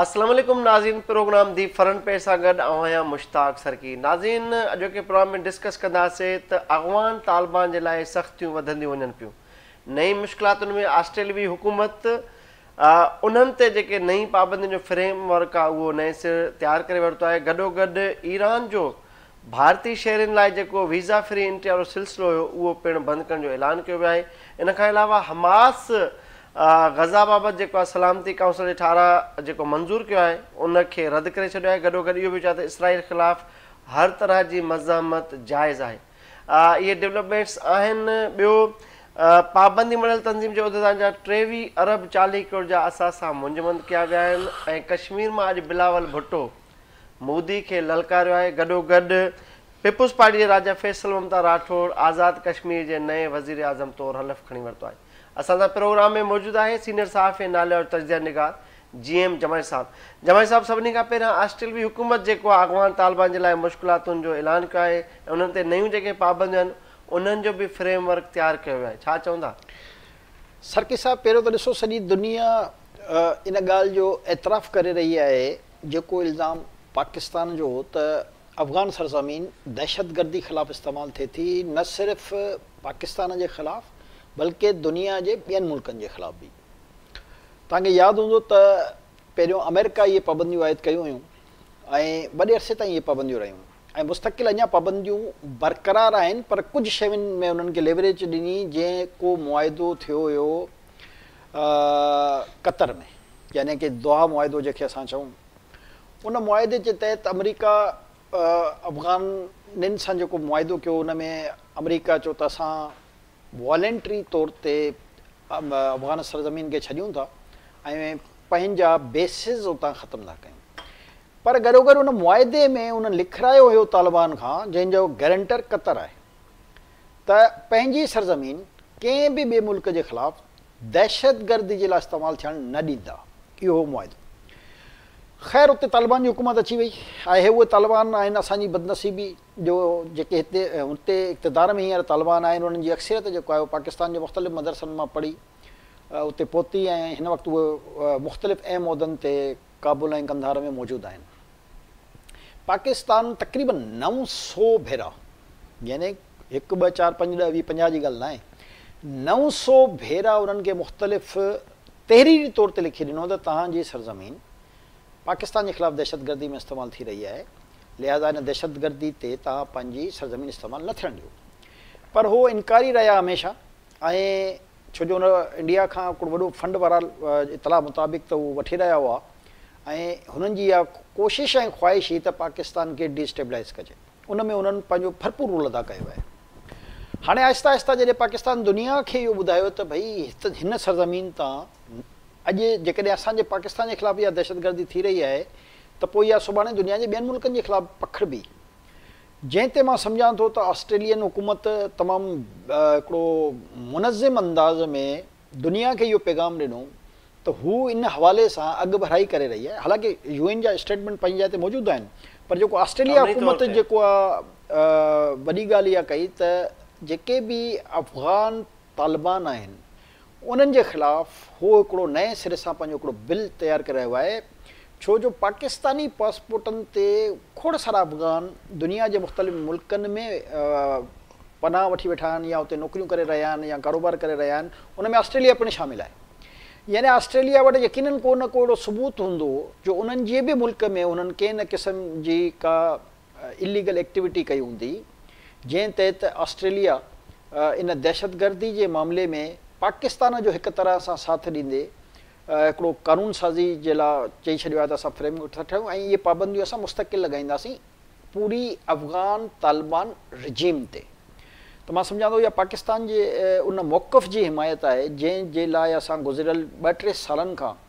السلام عليڪم ناظرين پروگرام the front page سان گڏ آئون آهيان مشتاق سرڪي. ناظرين اڄوڪي پروگرام ۾ ڊسڪس ڪنداسين ته افغان طالبان جي لاء سختيون وڌنديون وڃن پيون. نئين مشڪلاتن ۾ آسٽريلوي حڪومت انهن تي جيڪي نئين پابندين جو فريم ورڪ آهي اهو نئين سر تيار ڪري ورتو آهي. گڏوگڏ ايران جو ڀارتي شهرين لاء جيڪو ويزا فري انٽري وارو سلسلو هيو اهو پڻ بند ڪرڻ جو اعلان ڪيو ويو آهي. ان کان علاوه حماس غزه بابت جيڪو آهي سلامتي ڪائونسل جي ٺهراء جيڪو منظور ڪيو آهي ان کي رد ڪري ڇڏيو آهي. گڏوگڏ اهو به چيو آهي ته اسرائيل خلاف هر طرح جي مزاحمت جائز آهي. اهي ڊولپمينٽس آهن. ٻيو پابندي مڙهيل تنظيم جي عهديدارن جا 23 ارب 40 ڪروڙ جا اثاثا منجمند ڪيا ويا آهن ۽ ڪشمير مان اڄ بلاول ڀٽو مودي کي للڪاريو آهي. گڏوگڏ پيپلز پارٽي جي راجا فيصل ممتا راٺوڙ آزاد ڪشمير جي نئين وزيراعظم طور حلف کڻي ورتو آهي. اسان سان پروگرام ۾ موجود آهي سينيئر صحافي ۽ ناليوارو تجزيه نگار جي ايم جمالي صاحب. جمالي صاحب سڀني کان پهريان آسٽريلوي حڪومت جيڪو آهي افغان طالبان جي لاء مشڪلاتن جو اعلان ڪيو آهي ۽ انهن تي نيون جيڪي پابنديون آهن انهن جو به فريم ورڪ تيار ڪيو ويو آهي ڇا چوندا؟ سرڪي صاحب پهريون ته ڏسو سڄي دنيا ان ڳالهه جو اعتراف ڪري رهي آهي جيڪو الزام پاڪستان جو هو ته افغان سرزمين دهشتگردي خلاف استعمال ٿئي ٿي نه صرف پاڪستان جي خلاف بلڪه دنيا جي ٻين ملڪن جي خلاف به. توهان کي ياد هوندو ته پهريون آمريڪا اهي پابنديون عائد ڪيون هيون ۽ وڏي عرصي تائين اهي پابنديون رهيون ۽ مستقل اڃا پابنديون برقرار آهن پر ڪجهه شين ۾ انهن کي ليوريج ڏني جنهن ڪو معاهدو ٿيو هيو قطر ۾ يعني ڪه دوها معاهدو جنهن کي اسان چئون ان معاهدي جي تحت آمريڪا افغانين سان جيڪو معاهدو ڪيو ان ۾ آمريڪا چيو ته اسان والنٽري طور تي افغان سرزمين کي ڇڏيون ٿا ۽ پنهنجا بيسز اتان ختم ٿا ڪيون پر گڏوگڏ ان معاهدي ۾ انهن لکرايو هيو طالبان کان جنهن جو گارنٽر قطر آهي ته پنهنجي سرزمين ڪنهن به ٻئي ملڪ جي خلاف دهشتگردي جي لاء استعمال ٿيڻ نه ڏيندا. اهو هو معاهدو. خير اتي طالبان جي حڪومت اچي وئي ۽ هي اهي طالبان آهن اسان جي بدنصيبي جو جيڪي هتي هتي اقتدار ۾ هينئر طالبان آهن انهن جي اڪثريت جيڪو آهي اهو پاڪستان جي مختلف مدرسن مان پڙهي اتي پهتي ۽ هن وقت اهي مختلف اهم عهدن تي ڪابل ۽ قنڌار ۾ موجود آهن. پاڪستان تقريبن 900 ڀيرا يعني هڪ ٻه چار پنج ڏهه 20 50 جي ڳالهه ناهي 900 ڀيرا انهن کي مختلف تحريري طور تي لکي ڏنو ته توهان جي سرزمين پاڪستان جي خلاف دهشتگردي ۾ استعمال ٿي رهي آهي لهذا ان دهشتگردي تي توهان پنهنجي سرزمين استعمال نه ٿيڻ ڏيو پر هو انڪاري رهيا هميشه ۽ ڇو جو ان انڊيا کان هڪڙو وڏو فنڊ بهرحال اطلاع مطابق ته هو وٺي رهيا هئا ۽ هنن جي اها ڪوشش ۽ خواهش هئي ته پاڪستان کي ڊي اسٽيبلائيز ڪجي ان ۾ هنن پنهنجو ڀرپور رول ادا ڪيو آهي. هاڻي آهستي آهستي جڏهن پاڪستان دنيا کي اهو ٻڌايو ته ڀئي هت هن سرزمين تان اڄ جيڪڏهن اسان جي پاڪستان جي خلاف اها دهشتگردي ٿي رهي آهي ته پوء اها سڀاڻي دنيا جي ٻين ملڪن جي خلاف پکڙبي جنهن تي مان سمجهان ٿو ته آسٽريلين حڪومت تمام هڪڙو منظم انداز ۾ دنيا کي اهو پيغام ڏنو ته هو ان حوالي سان اڳڀرائي ڪري رهي آهي حالانڪه يو اين جا اسٽيٽمينٽ پنهنجي جاء تي موجود آهن پر جيڪو آسٽريليا حڪومت جيڪو آهي وڏي ڳالهه اها ڪئي ته جيڪي به افغان طالبان آهن انهن جي خلاف هو هڪڙو نئين سري سان پنهنجو هڪڙو بل تيار ڪري رهيو آهي ڇو جو پاڪستاني پاسپورٽن تي کوڙ سارا افغان دنيا جي مختلف ملڪن ۾ پناهه وٺي ويٺا آهن يا اتي نوڪريون ڪري رهيا آهن يا ڪاروبار ڪري رهيا آهن ان ۾ آسٽريليا پڻ شامل آهي يعني آسٽريليا وٽ يقينن ڪو نه ڪو اهڙو ثبوت هوندو جو انهن جي به ملڪ ۾ انهن ڪنهن نه قسم جي ڪا اليگل ايڪٽيوٽي ڪئي هوندي جنهن تحت آسٽريليا ان دهشتگردي جي معاملي ۾ پاڪستان جو هڪ طرح سان ساٿ ڏيندي هڪڙو قانون سازي جي لاء چئي ڇڏيو آهي ته اسان فريم ورڪ ٿا ٺاهيون ۽ اهي پابنديون اسان مستقل لڳائينداسين پوري افغان طالبان رجيم تي ته مان سمجهان ٿو اها پاڪستان جي ان موقف جي حمايت آهي جنهن جي لاء اسان گذريل ٻه ٽي سالن کان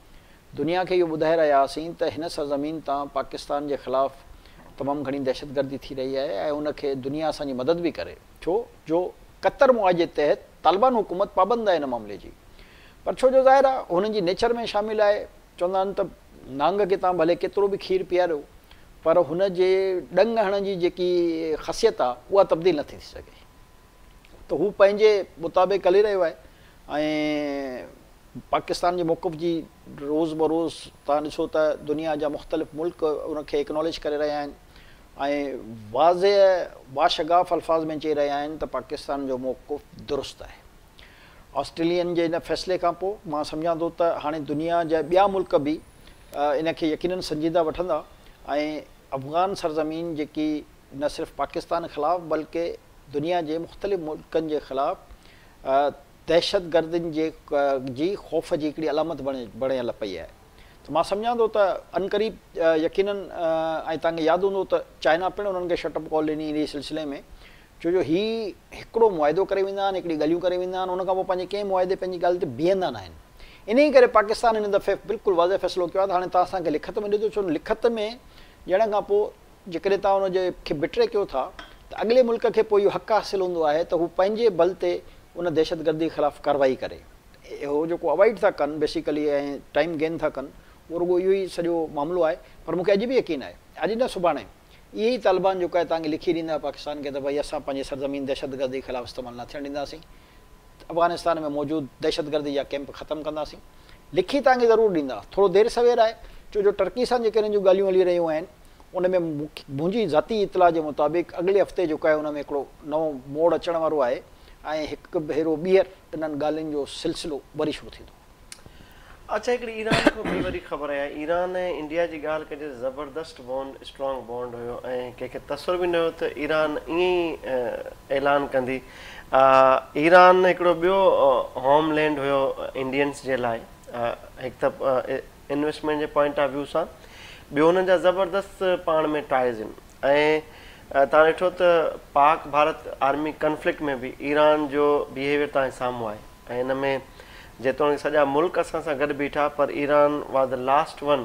دنيا کي اهو ٻڌائي رهيا هئاسين ته هن سرزمين تان پاڪستان جي خلاف تمام گهڻي دهشتگردي ٿي رهي آهي ۽ ان کي دنيا اسان جي مدد به ڪري ڇو جو قطر معاهدي تحت طالبان حڪومت پابند آهي ان معاملي جي پر ڇو جو ظاهر آهي هنن جي نيچر ۾ شامل آهي چوندا آهن ته نانگ کي توهان ڀلي ڪيترو به کير پياريو پر هن جي ڏنگ هڻڻ جي جيڪي خاصيت آهي اها تبديل نٿي ٿي سگهي ته هو پنهنجي مطابق هلي رهيو آهي ۽ پاڪستان جي موقف جي روز بروز توهان ڏسو ته دنيا جا مختلف ملڪ ان کي اڪناليج ڪري رهيا آهن ۽ واضح واشگاف الفاظ ۾ چئي رهيا آهن ته پاڪستان جو موقف درست آهي. آسٽريلين جي ان فيصلي کان پوء مان سمجهان ٿو ته هاڻي دنيا جا ٻيا ملڪ به ان کي يقينن سنجيده وٺندا ۽ افغان سرزمين جيڪي نه صرف پاڪستان خلاف بلڪه دنيا جي مختلف ملڪن جي خلاف دهشتگردين جي جي خوف جي هڪڙي علامت بڻيل پئي آهي ته مان سمجهان ٿو ته عنقريب يقينن ۽ توهان کي ياد هوندو ته چائنا پڻ انهن کي شٽ اپ ڪال ڏني انهي سلسلي ۾ ڇو جو هي هڪڙو معاهدو ڪري ويندا آهن هڪڙي ڳالهيون ڪري ويندا آهن ان کان پوء پنهنجي ڪنهن معاهدي پنهنجي ڳالهه تي بيهندا ناهن انهي ڪري پاڪستان هن دفعي بلڪل واضح فيصلو ڪيو آهي ته هاڻي توهان اسان کي لکت ۾ ڏيو ڇو لکت ۾ ڏيڻ کان پوء جيڪڏهن توهان ان جي کي بٽري ڪيو ٿا ته اڳلي ملڪ کي پوء اهو حق حاصل هوندو آهي ته هو پنهنجي بل تي ان دهشتگردي خلاف ڪارروائي ڪري. هو جيڪو اوائڊ ٿا ڪن بيسيڪلي ۽ ٽائيم گين ٿا ڪن اهو رڳو اهو ئي سڄو معاملو آهي پر مون کي اڄ به يقين آهي اڄ نه سڀاڻي اهي ئي طالبان جيڪو آهي توهان کي لکي ڏيندا پاڪستان کي ته ڀئي اسان پنهنجي سرزمين دهشتگردي خلاف استعمال نه ٿيڻ ڏينداسين. افغانستان ۾ موجود دهشتگردي جا ڪئمپ ختم ڪنداسين. لکي توهان کي ضرور ڏيندا. ٿورو دير سوير آهي، ڇو جو ٽرڪي سان جيڪي هنن جون ڳالهيون هلي رهيون آهن، ان ۾ منهنجي ذاتي اطلاع جي مطابق اڳلي هفتي جيڪو آهي ان ۾ هڪڙو نئون موڙ اچڻ وارو آهي ۽ هڪ ڀيرو ٻيهر انهن ڳالهين جو سلسلو وري شروع ٿيندو. اڇا هڪڙي ايران کان ٻي وڏي خبر آهي ايران ۽ انڊيا جي ڳالهه ڪجي ته زبردست بانڊ اسٽرانگ بانڊ هيو ۽ ڪنهن کي تصور به نه هيو ته ايران ائين ئي اعلان ڪندي ايران هڪڙو ٻيو هوم لينڊ هيو انڊينس جي لاء هڪ ته انويسٽمينٽ جي پوائنٽ آف ويو سان ٻيو هنن جا زبردست پاڻ ۾ ٽائز آهن ۽ توهان ڏٺو ته پاڪ ڀارت آرمي ڪنفلڪٽ ۾ به ايران جو بيهيويئر توهان جي سامهون آهي ۽ ان ۾ جيتوڻيڪ سڄا ملڪ اسان سان گڏ بيٺا پر Iran was the last one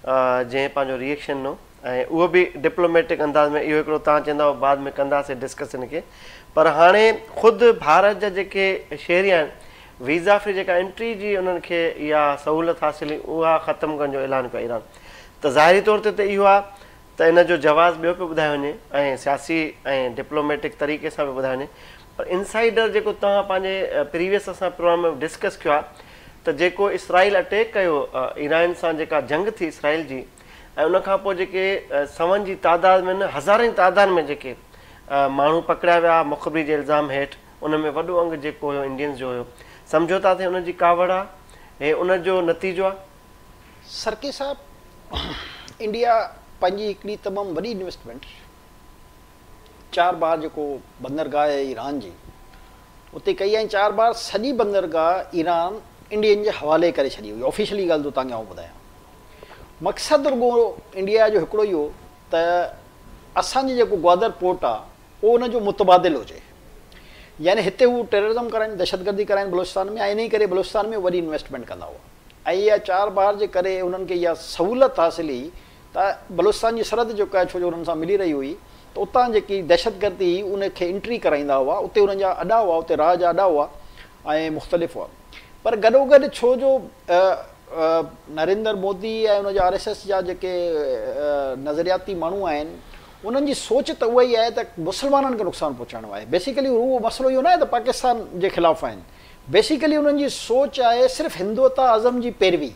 جنهن پنهنجو ري ايڪشن ڏنو ۽ اهو به ڊپلوميٽڪ انداز ۾ اهو هڪڙو توهان چوندؤ بعد ۾ ڪنداسين ڊسڪس ان کي پر هاڻي خود ڀارت جا جيڪي شهري آهن ويزا فري جيڪا انٽري جي انهن کي اها سهولت حاصل هئي اها ختم ڪرڻ جو اعلان ڪيو ايران ته ظاهري طور تي ته اهو آهي ته ان جو جواز ٻيو پيو ٻڌايو وڃي ۽ سياسي ۽ ڊپلوميٽڪ طريقي سان پيو ٻڌايو وڃي پر انسائيڊر جيڪو توهان پنهنجي پريويس اسان پروگرام ۾ ڊسڪس ڪيو آهي ته جيڪو اسرائيل اٽيڪ ڪيو ايران سان جيڪا جنگ ٿي اسرائيل جي ۽ ان کان پوء جيڪي سون جي تعداد ۾ نه هزارن جي تعداد ۾ جيڪي ماڻهو پڪڙيا ويا مخبري جي الزام هيٺ ان ۾ وڏو انگ جيڪو هيو انڊينز جو هيو سمجهو ٿا ته ان جي ڪاوڙ آهي هي ان جو نتيجو آهي. سرڪي صاحب انڊيا پنهنجي هڪڙي تمام وڏي انويسٽمينٽ چار بهار جيڪو بندرگاهه آهي ايران جي اتي ڪئي ۽ چار بهار سڄي بندرگاهه ايران انڊين جي حوالي ڪري ڇڏي هئي آفيشلي ڳالهه ٿو توهان کي آئون ٻڌايان مقصد رڳو انڊيا جو هڪڙو ئي هو ته اسان جي جيڪو گوادر پورٽ آهي اهو ان جو متبادل هجي يعني هتي هو ٽيررزم ڪرائين دهشتگردي ڪرائين بلوچستان ۾ ۽ انهي ڪري بلوچستان ۾ وڏي انويسٽمينٽ ڪندا هئا ۽ اها چار بهار جي ڪري انهن کي اها سهولت حاصل هئي ته بلوچستان جي سرحد جيڪا آهي ڇو جو انهن سان ملي رهي هئي ته اتان جيڪي دهشتگردي هئي ان کي انٽري ڪرائيندا هئا اتي انهن جا اڏا هئا اتي را جا اڏا هئا ۽ مختلف هئا پر گڏوگڏ ڇو جو نريندر مودي ۽ ان جا آر ايس ايس جا جيڪي نظرياتي ماڻهو آهن انهن جي سوچ ته اها ئي آهي ته مسلمانن کي نقصان پهچائڻو آهي بيسيڪلي اهو مسئلو اهو نه آهي ته پاڪستان جي خلاف آهن بيسيڪلي انهن جي سوچ آهي صرف هندوتا ازم جي پيروي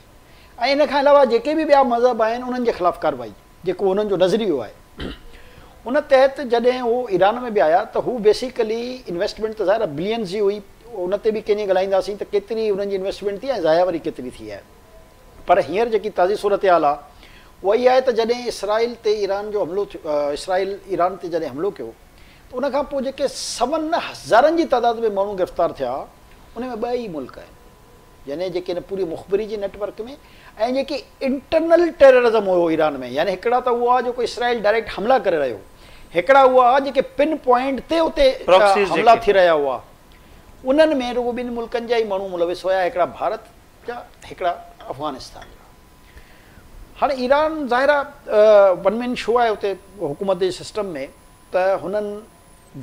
۽ ان کان علاوه جيڪي به ٻيا مذهب آهن انهن جي خلاف ڪارروائي جيڪو انهن جو نظريو آهي ان تحت جڏهن هو ايران ۾ به آيا ته هو بيسيڪلي انويسٽمينٽ ته ظاهر آهي بلينز جي هئي ان تي به ڪنهن جي ڳالهائينداسين ته ڪيتري انهن جي انويسٽمينٽ ٿي ۽ ضايع وري ڪيتري ٿي آهي پر هينئر جيڪي تازي صورتحال آهي اها اها آهي ته جڏهن اسرائيل تي ايران جو حملو ٿيو اسرائيل ايران تي جڏهن حملو ڪيو ته ان کان پوء جيڪي سون نه هزارن جي تعداد ۾ ماڻهو گرفتار ٿيا ان ۾ ٻه ئي ملڪ آهن يعني جيڪي هن پوري مخبري جي نيٽ ورڪ ۾ ۽ جيڪي انٽرنل ٽيررزم هيو ايران ۾ يعني هڪڙا ته اهو آ جيڪو اسرائيل ڊائريڪٽ حملا ڪري رهيو هڪڙا اهو آ جيڪي پن پوائنٽ تي اتي حملا ٿي رهيا هئا انهن ۾ رڳو ٻن ملڪن جا ئي ماڻهو ملوث هيا هڪڙا ڀارت جا هڪڙا افغانستان جا هاڻي ايران ظاهر آ ون مين شو آهي اتي حڪومت جي سسٽم ۾ ته هنن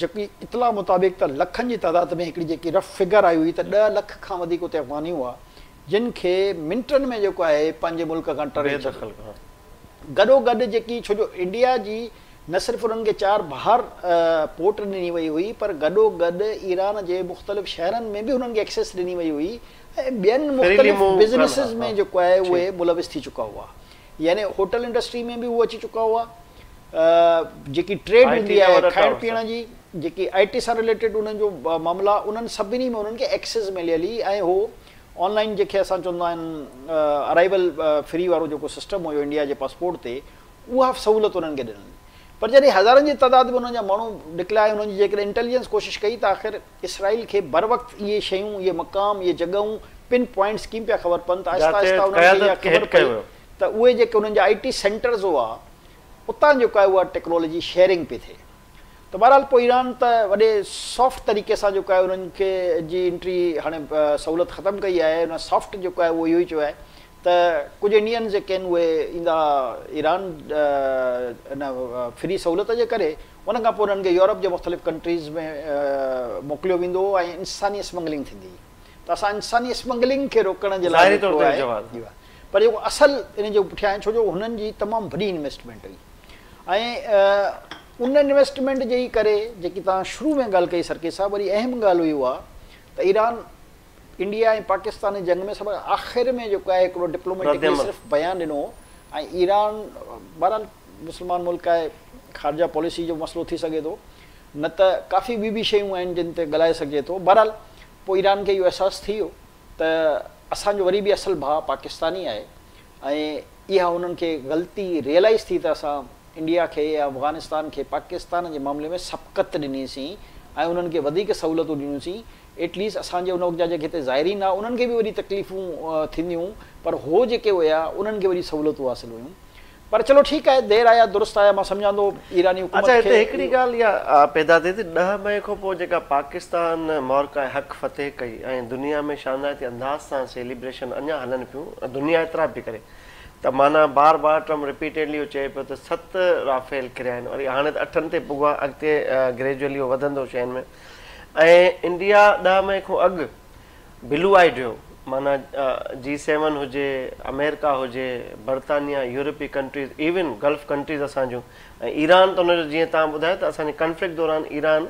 جيڪي اطلاع مطابق ته لکن جي تعداد ۾ هڪڙي جيڪي رف فگر آئي هئي ته 10 لک کان وڌيڪ اتي افغاني هئا جن کي منٽن ۾ جيڪو آهي پنهنجي ملڪ کان ٽري ڇڏيو. گڏو گڏ جيڪي ڇو جو انڊيا جي نه صرف انهن کي چار بهار پورٽ ڏني وئي هئي پر گڏو گڏ ايران جي مختلف شهرن ۾ به انهن کي ايڪسيس ڏني وئي هئي ۽ ٻين مختلف بزنيسز ۾ جيڪو آهي اهي ملوث ٿي چڪا هئا يعني هوٽل انڊسٽري ۾ به هو اچي چڪا هئا جيڪي ٽريڊ هوندي آهي کائڻ پيئڻ جي جيڪي آئي ٽي سان رليٽيڊ انهن جو معاملا انهن سڀني ۾ انهن کي ايڪسيس مليل هئي ۽ هو آن لائن جيڪي اسان چوندا آهن ارائيول فري وارو جيڪو سسٽم هيو انڊيا جي پاسپورٽ تي اها سهولت انهن کي ڏنل پر جڏهن هزارن جي تعداد ۾ انهن جا ماڻهو نڪلا ۽ انهن جي جيڪڏهن انٽيليجنس ڪوشش ڪئي ته آخر اسرائيل کي بروقت اهي شيون، اهي مقام، اهي جڳهون، پن پوائنٽس ڪيئن پيا خبر پون ته آهسته آهسته انهن کي اها خبر پئي ته اهي جيڪي انهن جا آئي ٽي سينٽرز هئا اتان جيڪو آهي اها ٽيڪنالاجي شيئرنگ پئي ٿئي ته بهرحال پوء ايران ته وڏي سافٽ طريقي سان جيڪو آهي انهن کي جي انٽري هاڻي سهولت ختم ڪئي آهي ان سافٽ جيڪو آهي اهو اهو ئي چيو آهي ته ڪجهه انڊينز جيڪي آهن اهي ايندا ايران ان فري سهولت جي ڪري ان کان پوء انهن کي يورپ جي مختلف ڪنٽريز ۾ موڪليو ويندو هو ۽ انساني اسمگلنگ ٿيندي هئي ته اسان انساني اسمگلنگ کي روڪڻ جي لاء جيڪو آهي پر جيڪو اصل ان جي پٺيان آهي ڇو جو هنن جي تمام وڏي انويسٽمينٽ هئي ۽ ان انويسٽمينٽ جي ئي ڪري جيڪي توهان شروع ۾ ڳالهه ڪئي سرڪي صاحب وڏي اهم ڳالهه هئي اها ته ايران انڊيا ۽ پاڪستان جي جنگ ۾ سڀ کان آخر ۾ جيڪو آهي هڪڙو ڊپلوميٽڪلي صرف بيان ڏنو هو ۽ ايران بهرحال مسلمان ملڪ آهي خارجه پاليسي جو مسئلو ٿي سگهي ٿو نه ته ڪافي ٻي به شيون آهن جن تي ڳالهائي سگهجي ٿو بهرحال پوء ايران کي اهو احساس ٿي ويو ته اسان جو وري به اصل ڀاء پاڪستان ئي آهي ۽ اها انهن کي غلطي ريئلائز ٿي ته اسان انڊيا کي يا افغانستان کي پاڪستان جي معاملي ۾ سبقت ڏني سين ۽ انهن کي وڌيڪ سهولتون ڏنيون سين ايٽ ليسٽ اسان جي ان وقت جا جيڪي هتي زائرين ها انهن کي به وڏي تڪليفون ٿينديون پر هو جيڪي هيا انهن کي وڏي سهولتون حاصل هيون پر چلو ٺيڪ آهي دير آيا درست آيا مان سمجهان ٿو ايراني حڪومت اڇا هتي هڪڙي ڳالهه اها پيدا ٿئي ٿي 10 مئي کان پوء جيڪا پاڪستان معرڪه حق فتح ڪئي ۽ دنيا ۾ شانائتي انداز سان سيليبريشن اڃا هلن پيون دنيا اعتراف به ڪري ته معنيٰ بار بار ٽرمپ رپيٽيڊلي اهو چئي پيو ته ست رافيل ڪريا آهن وري هاڻي ته اٺن تي پڳو آهي اڳتي گريجوئلي اهو وڌندو شين ۾ ۽ انڊيا 10 مئي کان اڳ بلو آئيڊ هيو معنيٰ جي سيون هجي آمريڪا هجي برطانيا يورپي ڪنٽريز ايون گلف ڪنٽريز اسان جون ۽ ايران ته ان جو جيئن توهان ٻڌايو ته اسان جي ڪنفلڪٽ دوران ايران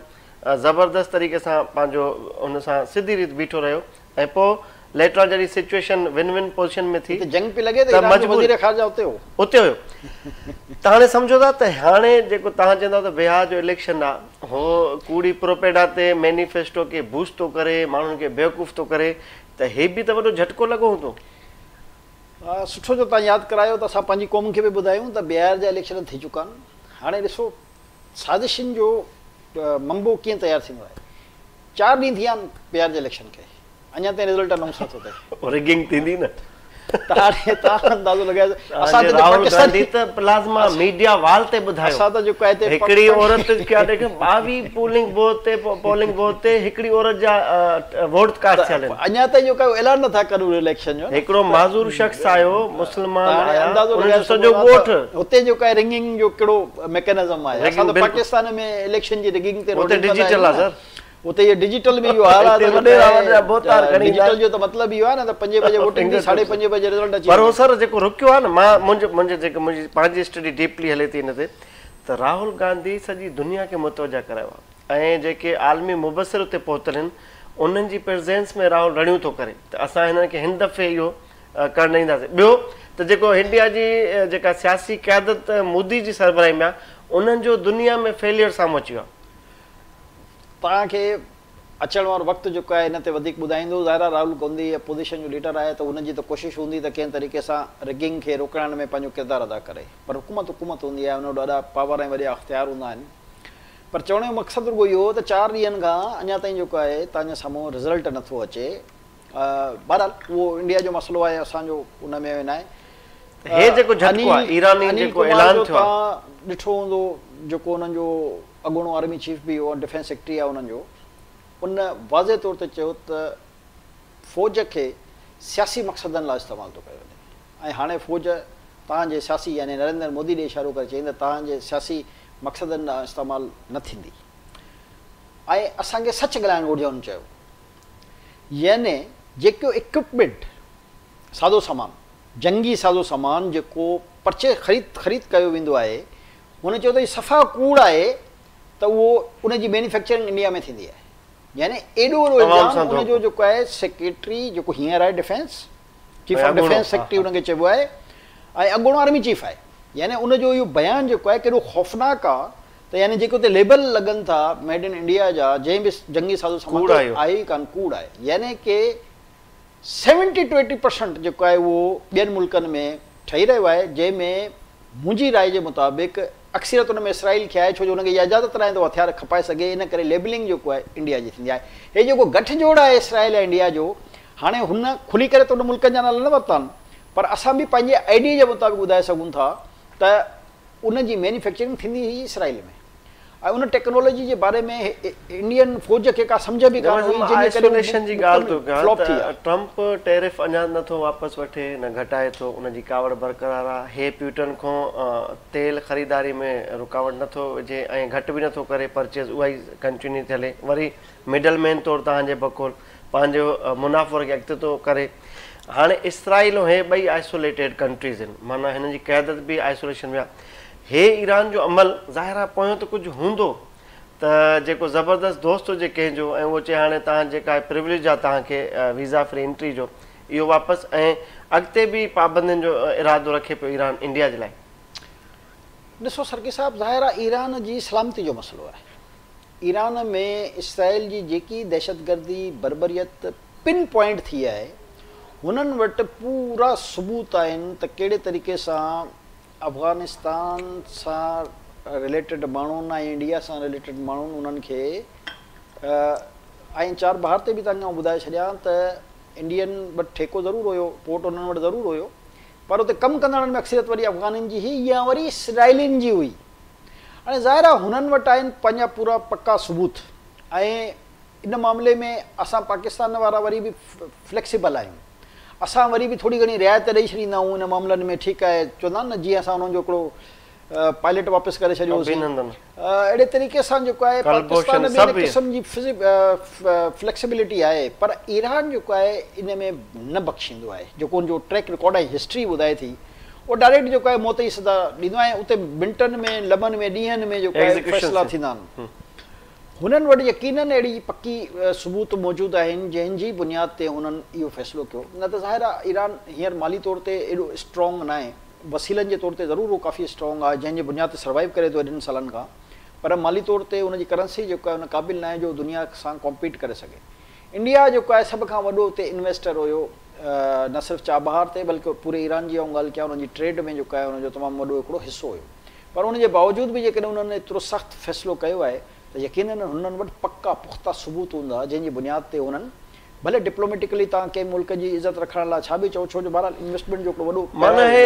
زبردست طريقي سان پنهنجو ان سان سڌي ريت بيٺو رهيو ۽ پوء ليٽر آن جڏهن سچوئيشن ون ون پوزيشن ۾ ٿي هتي جنگ پئي لڳي ته ايران جو وزير خارجه اتي هو. اتي هيو ته هاڻي سمجهو ٿا ته هاڻي جيڪو توهان چوندؤ ته بهار جو اليڪشن آ هو ڪوڙي پروپينڊا تي مينيفيسٽو کي بوسٽ ٿو ڪري ماڻهن کي بيوقوف ٿو ڪري ته هي به ته وڏو جهٽڪو لڳو هوندو. سٺو جو توهان ياد ڪرايو ته اسان پنهنجي قوم کي به ٻڌايون ته بهار جا اليڪشن ٿي چڪا آهن هاڻي ڏسو سازشن جو منبو ڪيئن تيار ٿيندو آهي چار ڏينهن ٿيا آهن بهار جي اليڪشن کي اڃا تائين رزلٽ انائونس نٿو ٿئي. رگنگ ٿيندي نه. ته هاڻي توهان اندازو لڳايو اسان ته راهول گانڌي ته پلازما ميڊيا وال تي ٻڌايو اسان ته جيڪو آهي هڪڙي عورت کي ڏيک 22 پولنگ بوٿ تي پولنگ بوٿ تي هڪڙي عورت جا ووٽ ڪاسٽ ٿيل آهن اڃا تائين جيڪو اعلان نٿا ڪن اليڪشن جو هڪڙو معذور شخص آيو مسلمان آيا ان جو سڄو ڳوٺ هتي جيڪو آهي رگنگ جو ڪهڙو ميڪنزم آهي اسان ته پاڪستان ۾ اليڪشن جي رگنگ تي هتي ڊجيٽل آهي سر اتي اهو ڊجيٽل ۾ اهو حال آهي ته وڏيرا وڏيرا ڀوتار کڻي ايندا ڊجيٽل جو ته مطلب اهو آهي نه ته پنجين بجي ووٽنگ ٿي ساڍي پنجين بجي رزلٽ اچي پر هو سر جيڪو رڪيو آهي نه مان منهنجو منهنجو جيڪو منهنجي پنهنجي اسٽڊي ڊيپلي هلي ٿي ان تي ته راهول گانڌي سڄي دنيا کي متوجه ڪرايو آهي ۽ جيڪي عالمي مبصر اتي پهتل آهن انهن جي پريزنس ۾ راهول رڙيون ٿو ڪري ته اسان هنن کي هن دفعي اهو ڪرڻ نه ڏينداسين ٻيو ته جيڪو انڊيا جي جيڪا سياسي قيادت مودي جي سربراهي ۾ آهي انهن جو دنيا ۾ فيليئر سامهون اچي ويو آهي. توهان کي اچڻ وارو وقت جيڪو آهي ان تي وڌيڪ ٻڌائيندو. ظاهر آهي راهول گانڌي اپوزيشن جو ليڊر آهي ته هن جي ته ڪوشش هوندي ته ڪنهن طريقي سان رگنگ کي روڪڻ ۾ پنهنجو ڪردار ادا ڪري پر حڪومت حڪومت هوندي آهي ان وٽ وڏا پاور ۽ وڏا اختيار هوندا آهن پر چوڻ جو مقصد رڳو اهو هو ته چار ڏينهن کان اڃا تائين جيڪو آهي توهان جي سامهون رزلٽ نٿو اچي بهرحال اهو انڊيا جو مسئلو آهي اسان جو ان ۾ ناهي. هي جيڪو جهٽڪو آهي ايراني جيڪو اعلان ٿيو آهي. توهان ڏٺو هوندو جيڪو انهن جو اڳوڻو آرمي چيف به هو ۽ ڊفينس سيڪريٽري آهي انهن جو ان واضح طور تي چيو ته فوج کي سياسي مقصدن لاء استعمال ٿو ڪيو وڃي ۽ هاڻي فوج توهان جي سياسي يعني نريندر مودي ڏي اشارو ڪري چيائين ته توهان جي سياسي مقصدن ڏانهن استعمال نه ٿيندي ۽ اسان کي سچ ڳالهائڻ گهرجي هن چيو يعني جيڪو اڪوپمينٽ سازو سامان جنگي سازو سامان جيڪو پرچيز خريد خريد ڪيو ويندو آهي هن چيو ته هي صفا ڪوڙ آهي ته اهو ان جي مينوفيڪچرنگ انڊيا ۾ ٿيندي آهي. يعني ايڏو وڏو الزام ان جو جيڪو آهي سيڪريٽري جيڪو هينئر آهي defence chief of defence secretary ان کي چئبو آهي ۽ اڳوڻو آرمي چيف آهي يعني ان جو اهو بيان جيڪو آهي ڪيڏو خوفناڪ آهي ته يعني جيڪي اتي ليبل لڳن ٿا ميڊ ان انڊيا جا جنهن به جنگي سازو سامان تي آهي ئي ڪانه ڪوڙ آهي يعني ڪي سيونٽي ٽو ايٽي پرسنٽ جيڪو آهي اهو ٻين ملڪن ۾ ٺهي رهيو آهي جنهن ۾ منهنجي راء جي مطابق اڪثريت ان ۾ اسرائيل کي آهي ڇو جو ان کي اها اجازت ناهي ته اهو هٿيار کپائي سگهي ان ڪري ليبلنگ جيڪو آهي انڊيا جي ٿيندي آهي هي جيڪو گٺ جوڙ آهي اسرائيل ۽ انڊيا جو هاڻي هن کلي ڪري ته ان ملڪن جا نالا نه ورتا آهن پر اسان به پنهنجي آئيڊيا جي مطابق ٻڌائي سگهون ٿا ته ان جي مينوفيڪچرنگ ٿيندي هئي اسرائيل ۾ ۽ ان ٽيڪنالاجي جي باري ۾ انڊين فوج کي ڪا سمجهه به ڪانه هئي جنهن جي ڪري آئسوليشن جي ڳالهه ٿو ڪيان ته ٽرمپ ٽيرف اڃا نه ٿو واپس وٺي نه گهٽائي ٿو ان جي ڪاوڙ برقرار آهي هي پيوٽن کان تيل خريداري ۾ رڪاوٽ نه ٿو وجهي ۽ گهٽ به نه ٿو ڪري پرچيز اها ئي ڪنٽينيو ٿي هلي وري مڊل مين طور توهان جي بقول پنهنجو منافعو رکي اڳتي ٿو ڪري هاڻي اسرائيل هي ٻئي آئسوليٽيڊ ڪنٽريز آهن معنيٰ هنن جي قيادت به آئسوليشن ۾ آهي هي ايران جو عمل ظاهر آهي پويان ته ڪجهه هوندو ته جيڪو زبردست دوست هجي ڪنهن جو ۽ اهو چئي هاڻي توهان جيڪا پريوليج آهي توهان کي ويزا فري انٽري جو اهو واپس ۽ اڳتي به پابندين جو ارادو رکي پيو ايران انڊيا جي لاء. ڏسو سرڪي صاحب ظاهر آهي ايران جي سلامتي جو مسئلو آهي ايران ۾ اسرائيل جي جيڪي دهشتگردي بربريت پن پوائنٽ ٿي آهي هنن وٽ پورا ثبوت آهن ته ڪهڙي طريقي سان افغانستان سان رليٽيڊ ماڻهن ۽ انڊيا سان رليٽيڊ ماڻهن انهن کي ۽ چار بهار تي به توهان کي آئون ٻڌائي ڇڏيان ته انڊين وٽ ٺيڪو ضرور هيو پورٽ انهن وٽ ضرور هيو پر اتي ڪم ڪندڙن ۾ اڪثريت وري افغانين جي هئي يا وري اسرائيلين جي هئي هاڻي ظاهر آهي هنن وٽ آهن پنهنجا پورا پڪا ثبوت ۽ ان معاملي ۾ اسان پاڪستان وارا وري به فليڪسيبل آهيون اسان وري به ٿوري گهڻي رعايت ڏئي ڇڏيندا آهيون ان معاملن ۾ ٺيڪ آهي چوندا آهن نه جيئن اسان انهن جو هڪڙو پائلٽ واپس ڪري ڇڏيوسين اهڙي طريقي سان جيڪو آهي پاڪستان ۾ ان قسم جي فليڪسبلٽي آهي پر ايران جيڪو آهي ان ۾ نه بخشيندو آهي جيڪو ان جو ٽريڪ رڪارڊ ۽ هسٽري ٻڌائي ٿي اهو ڊائريڪٽ جيڪو آهي موت جي سزا ڏيندو آهي اتي منٽن ۾ لمحن ۾ ڏينهن ۾ جيڪو آهي فيصلا ٿيندا آهن هنن وٽ يقينن اهڙي پڪي ثبوت موجود آهن جنهن جي بنياد تي هنن اهو فيصلو ڪيو نه ته ظاهر آهي ايران هينئر مالي طور تي ايڏو اسٽرانگ ناهي وسيلن جي طور تي ضرور اهو ڪافي اسٽرانگ آهي جنهن جي بنياد تي سروائيو ڪري ٿو ايڏن سالن کان پر مالي طور تي ان جي ڪرنسي جيڪو آهي ان قابل ناهي جو دنيا سان ڪامپيٽ ڪري سگهي انڊيا جيڪو آهي سڀ کان وڏو اتي انويسٽر هيو نه صرف چابهار تي بلڪه پوري ايران جي آئون ڳالهه ڪيان ان جي ٽريڊ ۾ جيڪو آهي ان جو تمام وڏو هڪڙو حصو هيو پر ان جي باوجود به جيڪڏهن انهن ايترو سخت فيصلو ڪيو آهي ته يقينن هنن وٽ پڪا پختا ثبوت هوندا جنهن جي بنياد تي هنن ڀلي ڊپلوميٽڪلي توهان ڪنهن ملڪ جي عزت رکڻ لاء ڇا به چئو ڇو جو بهرحال انويسٽمينٽ جو هڪڙو وڏو معنيٰ هي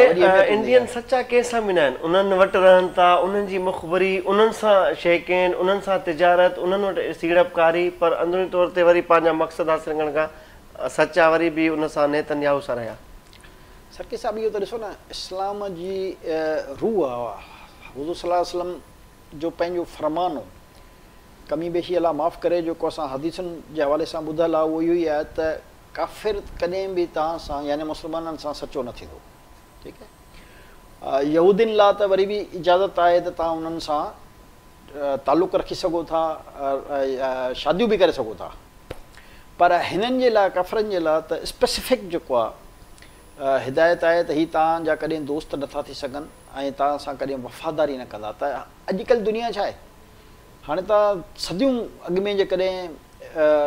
انڊين سچا ڪنهن سان به ناهن انهن وٽ رهن ٿا انهن جي مخبري انهن سان شيڪين انهن سان تجارت انهن وٽ سيڙپڪاري پر اندروني طور تي وري پنهنجا مقصد حاصل ڪرڻ کان سچا وري به ان سان نيتن ياهو سان رهيا. سرڪي صاحب اهو ته ڏسو نه اسلام جي روح آ حضور صلي الله عليه وسلم جو پنهنجو فرمان هو ڪمي بيشي الله معاف ڪري جيڪو اسان حديثن جي حوالي سان ٻڌل آ اهو اهو ئي آهي ته ڪافر ڪڏهن به توهان سان يعني مسلمانن سان سچو نه ٿيندو ٺيڪ آهي يهودين لا ته وري به اجازت آهي ته توهان انهن سان تعلق رکي سگهو ٿا شاديون به ڪري سگهو ٿا پر هنن جي لاء ڪافرن جي لاء ته اسپيسفڪ جيڪو آ هدايت آهي ته هي توهان جا ڪڏهن دوست نٿا ٿي سگهن ۽ توهان سان ڪڏهن وفاداري نه ڪندا ته اڄڪلهه دنيا ڇا آهي هاڻي ته صديون اڳ ۾ جيڪڏهن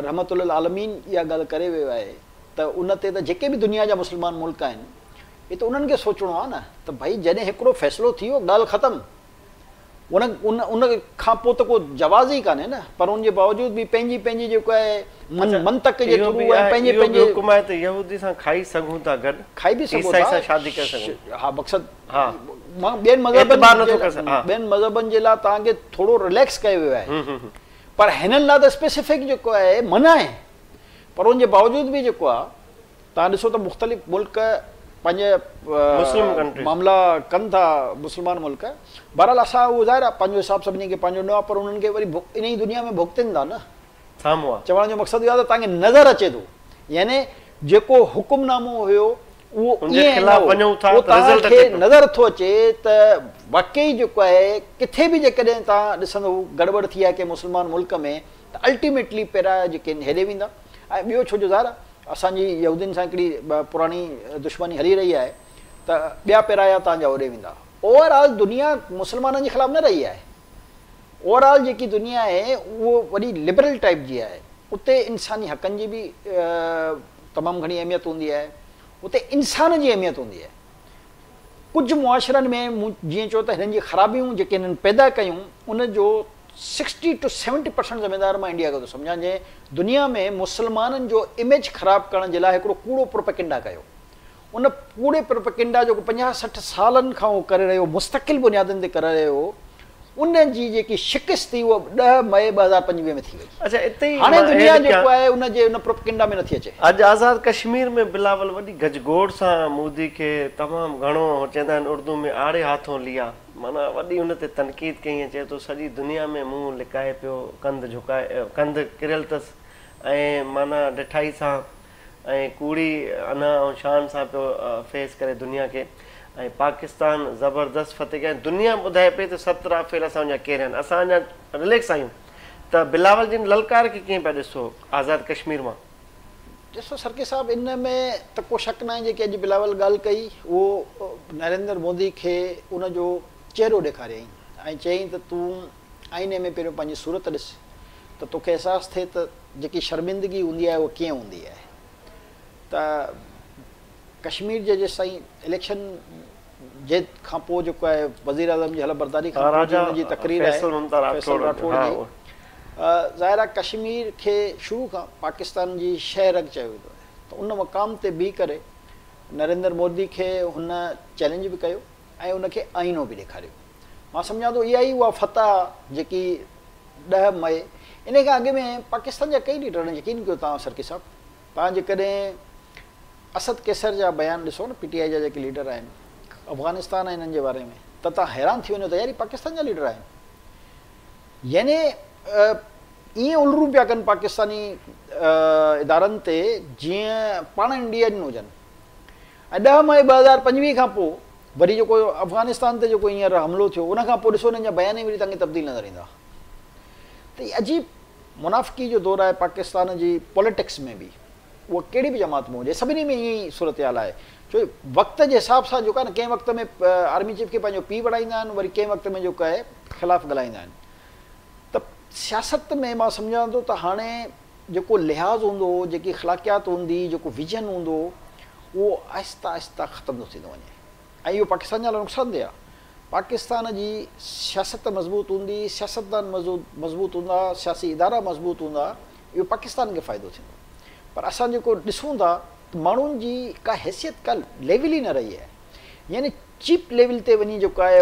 رحمت للعالمين اها ڳالهه ڪري ويو آهي ته ان تي ته جيڪي به دنيا جا مسلمان ملڪ آهن اهي ته انهن کي سوچڻو آهي نه ته ڀئي جڏهن هڪڙو فيصلو ٿي ويو ڳالهه ختم ان ان ان کان پوء ته ڪو جواز ئي ڪانهي نه پر ان جي باوجود به پنهنجي پنهنجي جيڪو آهي من منطق جي ٿرو ۽ پنهنجي پنهنجي حڪم آهي ته يهودي سان کائي سگهون ٿا گڏ کائي به سگهو ٿا عيسائي سان شادي ڪري سگهون ها مقصد ها مان ٻين مذهبن جي ٻين مذهبن جي لاء توهان کي ٿورو رليڪس ڪيو ويو آهي پر هنن لاء ته اسپيسيفڪ جيڪو آهي منع آهي پر ان جي باوجود به جيڪو آهي توهان ڏسو ته مختلف ملڪ پنهنجا معاملا ڪن ٿا مسلمان ملڪ بهرحال اسان اهو ظاهر آهي پنهنجو حساب سڀني کي پنهنجو ڏنو آهي پر انهن کي وري انهي دنيا ۾ ڀڳتين ٿا نه چوڻ جو مقصد اهو آهي ته توهان کي نظر اچي ٿو يعني جيڪو حڪم نامو هيو اهو ائين نه هو اهو توهان کي نظر ٿو اچي ته واقعي جيڪو آهي ڪٿي به جيڪڏهن توهان ڏسندو گڙٻڙ ٿي آهي ڪنهن مسلمان ملڪ ۾ ته الٽيميٽلي پيرايا جيڪي آهن هيڏي ويندا ۽ ٻيو ڇو جو ظاهر آهي اسان جي يهودين سان هڪڙي پراڻي دشمني هلي رهي آهي ته ٻيا پيرايا توهان جا هوڏي ويندا. اوور آل دنيا مسلمانن جي خلاف نه رهي آهي. اوور آل جيڪي دنيا آهي اهو وڏي لبرل ٽائيپ جي آهي. اتي انساني حقن جي به تمام گهڻي اهميت هوندي آهي. اتي انسان جي اهميت هوندي آهي. ڪجهه معاشرن ۾ مون جيئن چيو ته هنن جي خرابيون جيڪي هنن پيدا ڪيون ان جو سڪسٽي ٽو سيونٽي پرسنٽ ذميدار مان انڊيا کي ٿو سمجهان جنهن دنيا ۾ مسلمانن جو اميج خراب ڪرڻ جي لاء هڪڙو ڪوڙو پروپيگنڊا ڪيو. ان ڪوڙي پروپيگنڊا جيڪو پنجاهه 60 سالن کان هو ڪري رهيو هو مستقل بنيادن تي ڪري رهيو هو ان جي جيڪي شڪست ٿي اها 10 مئي 2025 ۾ ٿي وئي. اڇا اتي ئي هاڻي مان دنيا ايڊ جيڪو ڪيان. آهي ان جي ان پروپيگنڊا ۾ نٿي اچي. اڄ آزاد ڪشمير ۾ بلاول وڏي گجگوڙ سان مودي کي تمام گهڻو چوندا آهن اردو ۾ آڙي هاٿون ليا معنيٰ وڏي ان تي تنقيد ڪئي ۽ چئي ٿو سڄي دنيا ۾ منهن لڪائي پيو ڪنڌ جهڪائي ڪنڌ ڪريل اٿس ۽ معنيٰ ڍٺائي سان ۽ ڪوڙي انا ۽ شان سان پيو فيس ڪري دنيا کي ۽ پاڪستان زبردست فتح ڪئي ۽ دنيا ٻڌائي پئي ته ست رافيل اسان جا ڪير آهن اسان اڃا رليڪس آهيون ته بلاول جي ان للڪار کي ڪيئن پيا ڏسو آزاد ڪشمير مان. ڏسو سرڪي صاحب ان ۾ ته ڪو شڪ ناهي جيڪي اڄ بلاول ڳالهه ڪئي اهو نريندر مودي کي ان جو چهرو ڏيکاريائين ۽ چيائين ته تون آئيني ۾ پهريون پنهنجي صورت ڏس ته توکي احساس ٿئي ته جيڪي شرمندگي هوندي آهي اها ڪيئن هوندي آهي ته ڪشمير جي جيستائين اليڪشن جي کان پوء جيڪو آهي وزيراعظم جي حلف برداري کان پوء جي ان جي تقرير آهي فيصل راٺوڙ جي ظاهر آهي ڪشمير کي شروع کان پاڪستان جي شهه رڳ چيو ويندو آهي ته ان مقام تي بيهي ڪري نريندر مودي کي هن چئلينج به ڪيو ۽ ان کي آئينو به ڏيکاريو مان سمجهان ٿو اها ئي اها فتح جيڪي 10 مئي انهي کان اڳ ۾ پاڪستان جا ڪئي ليڊرن يقين ڪيو توهان سرڪي صاحب توهان جيڪڏهن اسد قيصر جا بيان ڏسو نه پي ٽي آء جا جيڪي ليڊر آهن افغانستان ۽ انهن جي باري ۾ ته توهان حيران ٿي وڃو ته يار هي پاڪستان جا ليڊر آهن يعني ائين الرون پيا ڪن پاڪستاني ادارن تي جيئن پاڻ انڊين هجن ۽ 10 مئي 2025 کان پوء وري جيڪو افغانستان تي جيڪو هينئر حملو ٿيو ان کان پوء ڏسو انهن جا بيان ئي وري توهان کي تبديل نظر ايندا ته هي عجيب منافقي جو دور آهي پاڪستان جي پوليٽڪس ۾ به اها ڪهڙي به جماعت ۾ هجي سڀني ۾ ائين ئي صورتحال آهي ڇو وقت جي حساب سان جيڪو آهي نه ڪنهن وقت ۾ آرمي چيف کي پنهنجو پيء بڻائيندا آهن وري ڪنهن وقت ۾ جيڪو آهي خلاف ڳالهائيندا آهن ته سياست ۾ مان سمجهان ٿو ته هاڻي جيڪو لحاظ هوندو هو، جيڪي اخلاقيات هوندي هئي، جيڪو ويزن هوندو هو، اهو آهستي آهستي ختم ٿو ٿيندو وڃي ۽ اهو پاڪستان جي لاء نقصان ده آهي. پاڪستان جي سياست مضبوط هوندي، سياستدان مضبوط هوندا، سياسي ادارا مضبوط هوندا، اهو پاڪستان کي فائدو ٿيندو. پر اسان جيڪو ڏسون ٿا ته ماڻهن جي ڪا حيثيت، ڪا ليول ئي نه رهي آهي. يعني چيپ ليول تي وڃي جيڪو آهي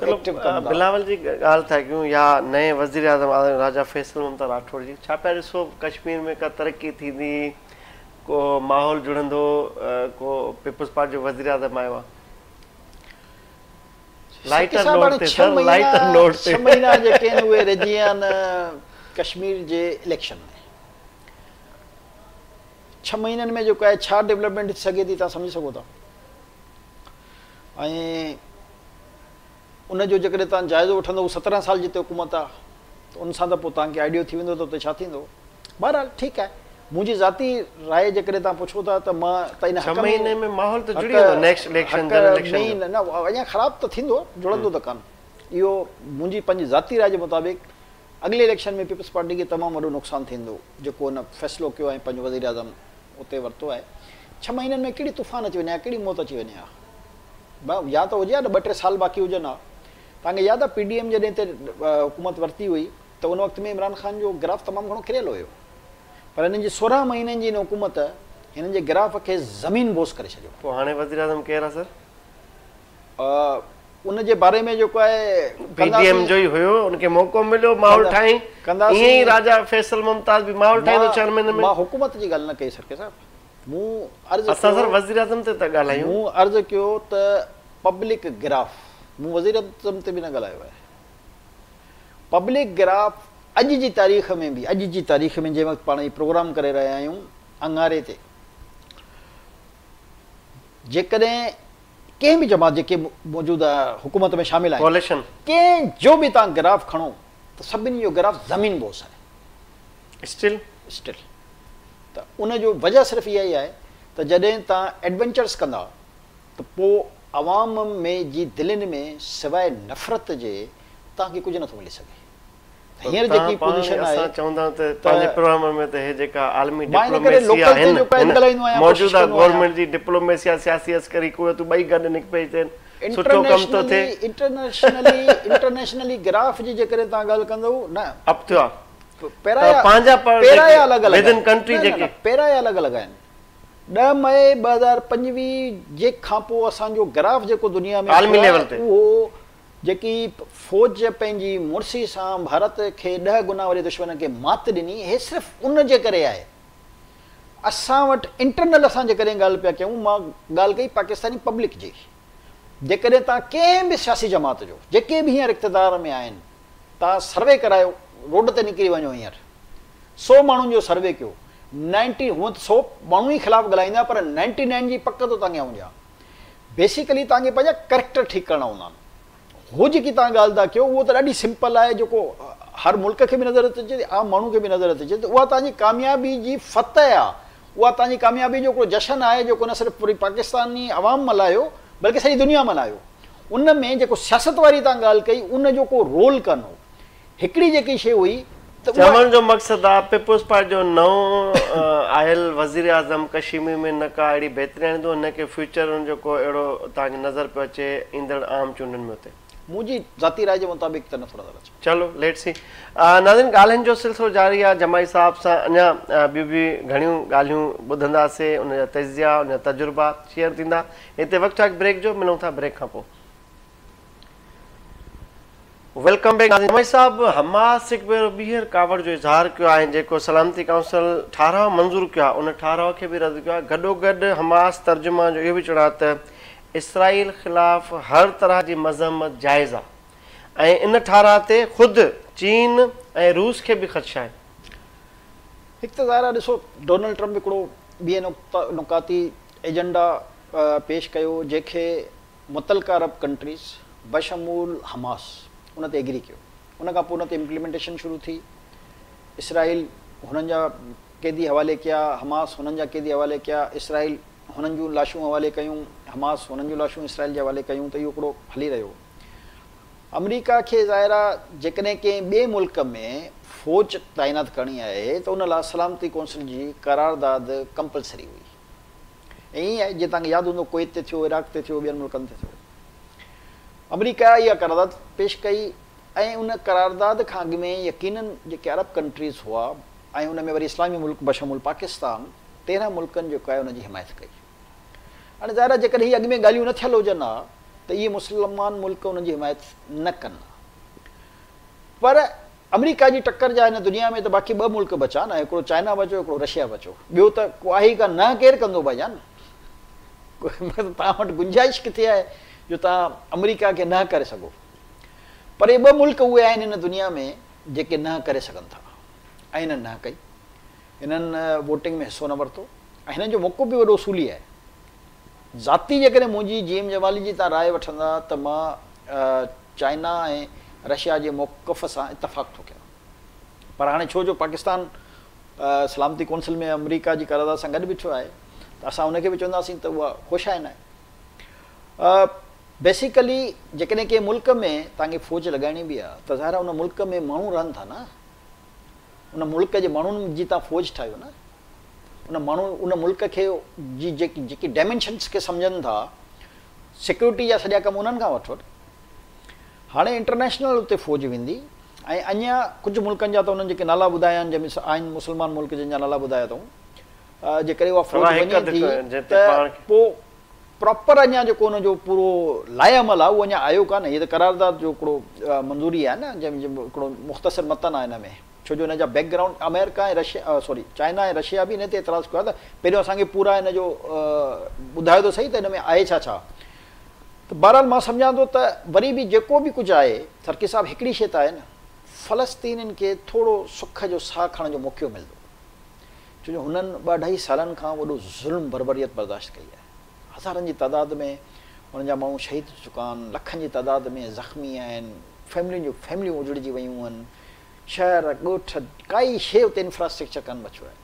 چلو ايڪٽو ڪن ٿا. بلاول جي ڳالهه ٿا ڪيون يا نئين وزيراعظم راجا فيصل ممتاز راٺوڙ جي ڇا پيا ڏسو ڪشمير ۾ ڪا ترقي ٿيندي ڪو ماحول جڙندو ڪو پيپلز پارٽي جو وزيراعظم آيو آهي لائٽر نوٽ تي سر لائٽر نوٽ تي 6 مهينا جيڪي آهن اهي رهجي ويا آهن ڪشمير جي اليڪشن ۾ 6 مهينن ۾ جيڪو آهي ڇا ڊولپمينٽ ٿي سگهي ٿي توهان سمجهي سگهو ٿا. ۽ ان جو جيڪڏهن توهان جائزو وٺندو هو 17 سال جتي حڪومت آ ته ان سان ته پوء توهان کي آئيڊيو ٿي ويندو ته اتي ڇا ٿيندو. بهرحال ٺيڪ آهي منهنجي ذاتي راء جيڪڏهن توهان پڇو ٿا ته مان ته ان حق ۾ ۾ ماحول ته جڙي ويندو نيڪسٽ اليڪشن جنرل اليڪشن جو نه اڃا خراب ته ٿيندو جڙندو ته ڪانه اهو منهنجي پنهنجي ذاتي راء جي مطابق اڳلي اليڪشن ۾ پيپلز پارٽي کي تمام وڏو نقصان ٿيندو جيڪو هن فيصلو ڪيو ۽ پنهنجو وزيراعظم اتي ورتو آهي. ڇهه مهينن ۾ ڪهڙي طوفان اچي وڃي ها، ڪهڙي موت اچي وڃي ها. يا ته هجي ها نه ٻه ٽي سال باقي هجن ها. توهان کي ياد آهي پي ڊي ايم جڏهن هتي حڪومت ورتي هئي ته ان وقت ۾ عمران خان جو گراف تمام گهڻو ڪريل هيو. پر هنن جي 16 مهينن جي هن حڪومت هنن جي گراف کي زمين بوس ڪري ڇڏيو. پوء هاڻي وزيراعظم ڪير آهي سر؟ ان جي باري ۾ جيڪو آهي پي ڊي ايم جو ئي هيو ان کي موقعو مليو ماحول ٺاهين ائين ئي راجا فيصل ممتاز به ماحول ٺاهيندو ڇهن مهينن ۾. مان حڪومت جي ڳالهه نه ڪئي سرڪي صاحب مون عرض ڪيو اسان سر وزيراعظم تي ٿا ڳالهايون. مون عرض ڪيو ته پبلڪ گراف مون وزيراعظم تي به نه ڳالهايو آهي پبلڪ گراف اڄ جي تاريخ ۾ به اڄ جي تاريخ ۾ جنهن وقت پاڻ هي پروگرام ڪري رهيا آهيون اڱاري تي جيڪڏهن ڪنهن به جماعت جيڪي موجوده حڪومت ۾ شامل آهن ڪواليشن. ڪنهن جو به توهان گراف کڻو ته سڀني جو گراف زمين بوس آهي. اسٽل؟ اسٽل. ته ان جو وجه صرف اها ئي آهي ته جڏهن توهان ايڊونچرس ڪندا ته پوء عوام ۾ جي دلين ۾ سواء نفرت جي توهان کي ڪجهه نٿو ملي سگهي. ته هينئر توهان جيڪي پاڻ پوزيشن آهي اسان چوندا آهيون ته ته پنهنجي پروگرام ۾ ته هي جيڪا عالمي مان ان ڪري ڊپلوميسي لوڪل آهي تي هن جيڪو آهي هن ڳالهائيندو آهيان ڪوشش موجوده ڪندو آهيان. گورنمينٽ جي ڊپلوميسي آهي سياسي عسڪري قوتون ٻئي گڏ هڪ پيج تي آهن سٺو ڪم ٿو ٿئي. انٽرنيشنلي انٽرنيشنلي گراف جي جيڪڏهن توهان ڳالهه ڪندؤ نه اپ ٿيو آهي ته پيرايا پنهنجا پر پيرايا جيڪي الڳ الڳ ودن آهن ڪنٽري نه نه جيڪي نه پيرايا الڳ الڳ آهن 10 مئي 2025 جي کان پوء اسان جو گراف جيڪو دنيا ۾ عالمي ٿيو آهي ليول تي. اهو جيڪي فوج پنهنجي مڙسي سان ڀارت کي 10 گنا وڏي دشمن کي مات ڏني هي صرف ان جي ڪري آهي. اسان وٽ انٽرنل اسان جيڪڏهن ڳالهه پيا ڪيون مان ڳالهه ڪئي پاڪستاني پبلڪ جي جيڪڏهن توهان ڪنهن به سياسي جماعت جو جيڪي به هينئر اقتدار ۾ آهن توهان سروي ڪرايو روڊ تي نڪري وڃو هينئر 100 ماڻهن جو سروي ڪيو نائنٽي هونئن ته 100 ماڻهو ئي خلاف ڳالهائيندا پر نائنٽي نائن جي پڪ ٿو توهان کي آئون ڏيان بيسيڪلي توهان کي پنهنجا ڪريڪٽر ٺيڪ ڪرڻا هوندا آهن. هو جيڪي توهان ڳالهه ٿا ڪيو اهو ته ڏاڍي سمپل آهي جيڪو هر ملڪ کي به نظر ٿي اچي عام ماڻهو کي به نظر ٿي اچي ته اها توهان جي ڪاميابي جي فتح آهي اها توهان جي ڪاميابي جو هڪڙو جشن آهي جيڪو نه صرف پوري پاڪستاني عوام ملهايو بلڪه سڄي دنيا ملهايو ان ۾ جيڪو سياست واري توهان ڳالهه ڪئي ان جو ڪو رول ڪانه هو هڪڙي جيڪي شيء هئي ته اها. چوڻ جو مقصد آ پيپلز پارٽي جو نئون آيل وزيراعظم ڪشمير ۾ نه ڪا اهڙي بهتري آڻيندو نه ڪي فيوچر ان جو ڪو اهڙو توهان کي نظر پيو اچي ايندڙ عام چونڊن ۾ اتي. منهنجي ذاتي راء جي مطابق ته نٿو نظر اچي. چلو ليٽس سي. ناظرين ڳالهين جو سلسلو جاري آ جماعي صاحب سان اڃا ٻيون به گهڻيون ڳالهيون ٻڌنداسي ان جا تجزيا ان جا تجربا شيئر ٿيندا هتي وقت آ هڪ بريڪ جو ملون ٿا بريڪ کان پوء. Welcome back ناظرين جماعي صاحب حماس هڪ ڀيرو ٻيهر ڪاوڙ جو اظهار ڪيو آهي جيڪو سلامتي ڪائونسل ٺهراء منظور ڪيو آهي ان ٺهراء کي به رد ڪيو آهي گڏوگڏ حماس ترجمان جو اهو به چوڻ آهي ته اسرائيل خلاف هر طرح جي مذمت جائز آهي ۽ ان ٺهراء تي خود چين ۽ روس کي به خدشا آهن. هڪ ته ظاهر آهي ڏسو ڊونلڊ ٽرمپ هڪڙو 20 نقاطي ايجنڊا پيش ڪيو جنهن کي متعلقه عرب ڪنٽريز بشمول حماس ان تي ايگري ڪيو ان کان پوء ان تي امپليمينٽيشن شروع ٿي اسرائيل هنن جا قيدي حوالي ڪيا حماس هنن جا قيدي حوالي ڪيا اسرائيل هنن جون لاشون حوالي ڪيون حماس هنن جون لاشون اسرائيل جي حوالي ڪيون ته اهو هڪڙو هلي رهيو آمريڪا کي ظاهر آ جيڪڏهن ڪنهن ٻئي ملڪ ۾ فوج تعينات ڪرڻي آهي ته ان لاء سلامتي ڪونسل جي قرارداد ڪمپلسري هئي. ائين ئي آهي جيئن توهان کي ياد هوندو ڪويت تي ٿيو، عراق تي ٿيو، ٻين ملڪن تي ٿيو. آمريڪا اها قرارداد پيش ڪئي ۽ ان قرارداد کان اڳ ۾ يقينن جيڪي عرب ڪنٽريز هئا ۽ ان ۾ وري اسلامي ملڪ بشمول پاڪستان 13 ملڪن جيڪو آهي ان جي حمايت ڪئي. هاڻي ظاهر آهي جيڪڏهن هي اڳ ۾ ڳالهيون نه ٿيل هجن ها ته اهي مسلمان ملڪ انهن جي حمايت نه ڪن ها. پر آمريڪا جي ٽڪر جا هن دنيا ۾ ته باقي ٻه ملڪ بچا نه هڪڙو چائنا بچو هڪڙو رشيا بچو ٻيو ته ڪو آهي ئي ڪانه نه ڪير ڪندو ڀائي جان مطلب توهان وٽ گنجائش ڪٿي آهي جو توهان آمريڪا کي نه ڪري سگهو پر اهي ٻه ملڪ اهي آهن هن دنيا ۾ جيڪي نه ڪري سگهن ٿا ۽ هنن نه ڪئي هنن ووٽنگ ۾ حصو نه ورتو ۽ هنن جو موقف به وڏو اصولي آهي ذاتي جيڪڏهن منهنجي جي ايم جمالي جي توهان راء وٺندا ته مان چائنا ۽ رشيا جي موقف سان اتفاق ٿو ڪيان پر هاڻي ڇو جو پاڪستان سلامتي ڪونسل ۾ آمريڪا جي قرارداد سان گڏ بيٺو آهي ته اسان ان کي به چونداسين ته اها خوش آئند آهي. بيسيڪلي جيڪڏهن ڪنهن ملڪ ۾ توهان کي فوج لڳائڻي به آهي ته ظاهر آهي ان ملڪ ۾ ماڻهو رهن ٿا نه ان ملڪ جي ماڻهن جي توهان فوج ٺاهيو نه ان ماڻهو ان ملڪ کي جي جيڪي جيڪي ڊائمينشنس کي سمجهن ٿا سيڪيورٽي جا سڄا ڪم انهن کان وٺو نه. هاڻي انٽرنيشنل اتي فوج ويندي ۽ اڃا ڪجهه ملڪن جا ته انهن جيڪي نالا ٻڌايا آهن جنهن ۾ آهن مسلمان ملڪ جن جا نالا ٻڌايا اٿئون جيڪڏهن اها فوج وڃي ٿي ته پوء پراپر اڃا جيڪو ان جو پورو لائحه عمل آهي اهو اڃا آيو ڪانهي هي ته قرارداد جو هڪڙو منظوري آهي نه جنهن ۾ هڪڙو مختصر متن آهي هن ۾ ڇو جو ان جا بيڪ گرائونڊ آمريڪا ۽ رشيا سوري چائنا ۽ رشيا به ان تي اعتراض ڪيو آهي ته پهريون اسان کي پورا ان جو ٻڌايو ته سهي ته ان ۾ آهي ڇا ڇا ته بهرحال مان سمجهان ٿو ته وري به جيڪو به ڪجهه آهي سرڪي صاحب هڪڙي شيء ته آهي نه فلسطينين کي ٿورو سک جو ساهه کڻڻ جو موقعو ملندو ڇو جو هنن ٻه اڍائي سالن کان وڏو ظلم بربريت برداشت ڪئي آهي هزارن جي تعداد ۾ انهن جا ماڻهو شهيد ٿي چڪا آهن لکن جي تعداد ۾ زخمي آهن فيملين جون فيمليون اجڙجي ويون آهن. شهر، ڳوٺ، ڪائي شيء اتي انفراسٽرڪچر ڪانه بچيو آهي.